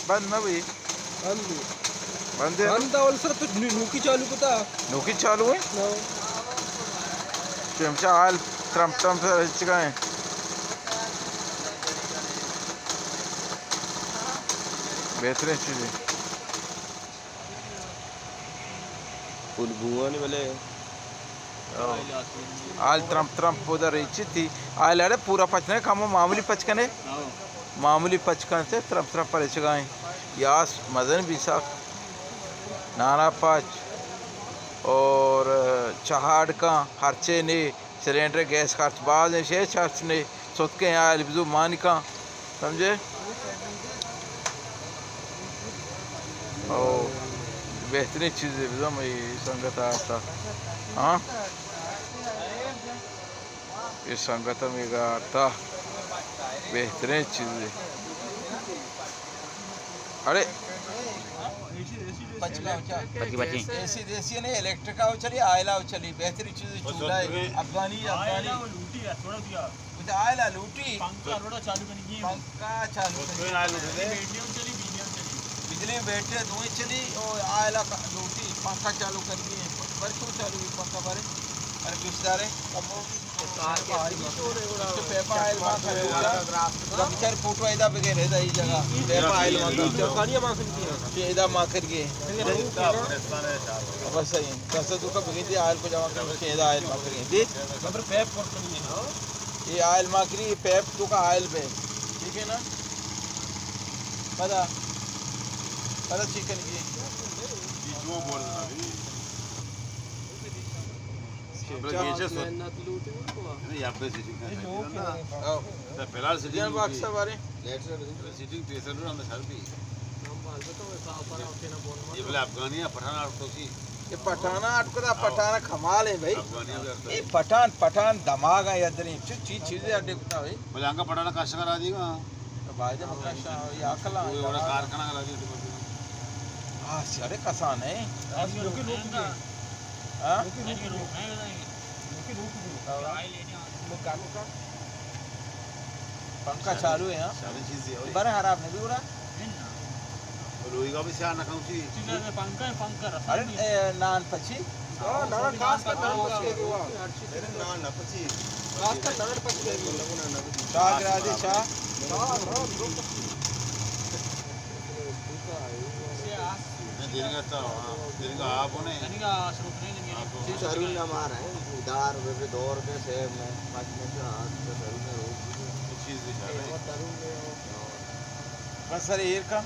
بند نہ بی۔ بند بی۔ بند اے؟ بند اول سر تو نو-، نوکی چالو کتا۔ نوکی چالو اے؟ نو۔ چمچا حال ترمپ ترمپ سر چکا اے۔ بہترین چیز اے۔ پول بوانی بلے۔ آل ترمپ ترمپ پودا ریچی تھی۔ آل اڑے پورا پچ نہ، کمو معمولی پچ کنے۔ معمولی پچ کنے تے ترمپ ترمپ پر ریچگائیں۔ یاس مزن بی سک۔ نانا پچ اور چہاڑ کاں ہرچے نے سلینڈر گیس خرچ باز ایں، شے خرچ نے۔ ستکیں آئل بزو مانکاں، سمجھے؟ او بہترین چیزے بزو، اے سنگت آرتا۔ ہاں؟ اے سنگت ہم ایگا آرتا۔ بہترین چیزے۔ اڑے۔ پچی پچی۔ اے سی دیسی نے، الیکٹرک آو چلی، آئل آو چلی، بہترین چیز چولہا ہے۔ افغانی، افغانی۔ بچہ آئل آ لوٹی۔ پنکھا روڑا چالو کنگی ایں۔ پنکھا چالو کنگی ایں۔ بجلی بیٹری دوئیں چلی، او آئل آ لوٹی، پنکھا چالو کنگی ایں۔ بر چون چالو بی پنکھا بارے؟ ارے گوشدارے۔ تو پیپا آئل ما کر لوٹا۔ تو بچار فوٹو ایدا بگیر، ایدا ای جگہ۔ پیپا آئل ما کر لوٹا۔ چی ایدا ما کر گئے۔ بس صحیح۔ دس تو کا بگیر دی آئل کو جمع کر، چی ایدا آئل ما کر گئے۔ دی۔ اے آئل ما کری، اے پیپ تو کا آئل بے۔ ٹھیک ہے نا؟ پدا، پدا چی کنگی؟ بلے گیچ است۔ یعنی یا پہ سیٹنگ کنگ۔ او۔ تا فی الحال سیٹنگ جان باکس بارے۔ سیٹنگ پیسر ہم سر بھی۔ یہ بلے افغانی ہے، پٹھان آرٹ تو سی۔ یہ پٹھان آرٹ کو دا، پٹھان کمال ہے بھائی۔ افغانی ہے۔ یہ پٹھان، پٹھان دماغ ہے ادھر، چو چیز چیزیں اڈے کتا بھائی۔ بلے انگا پٹھان کاشا کرا دی گا۔ تو باید مکاشا، یہ عقل ہے۔ وہ بڑا کار کرنا کرا دی۔ ہاں، سیارے کسان ہے۔ ہاں؟ پنکھا چالو ہے، ہاں؟ بارے خراب نہیں ہو رہا؟ لوئی کا بھی سیاہ نہ کھاؤں چی۔ پنکھا ہے، پنکھا رسا ارے، نہیں۔ اے، نان پچی؟ ہاں، نان خاص کر نان پچی۔ نان نہ پچی۔ خاص کر نان پچی۔ چاہ کرا دے، چاہ۔ دنگا تا، دنگا آپ نے۔ چیز ضرور نہ مار ہے، دار بے بے دور کے سے میں پاس میں سے آج تو ضرور نہ رو۔ چیز بھی چاہتے ہیں۔ بس سر، ایر کا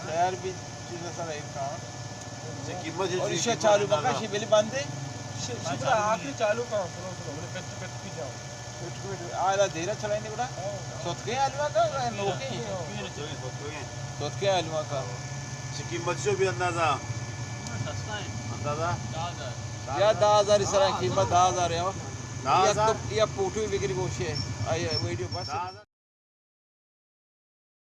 تیار بھی چیز سر، ایر کا۔ اچھا، قیمت اور ایشی چالو بکا، شی بلی بندے۔ شی، شی بلا آخری چالو کا، سلو سلو، بلے کچ کچ کی جاؤ۔ آئلہ دیرا چلائیں گڑا۔ ستکیں آلوا کا، نوکیں؟ ستکیں آلوا کا۔ چی قیمت شو بھی اندازہ؟ اندازہ؟ یا دہ ہزار سرا قیمت، دہ ہزار ہے۔ یا پوٹو بگری گوشے۔ آئی ویڈیو بس۔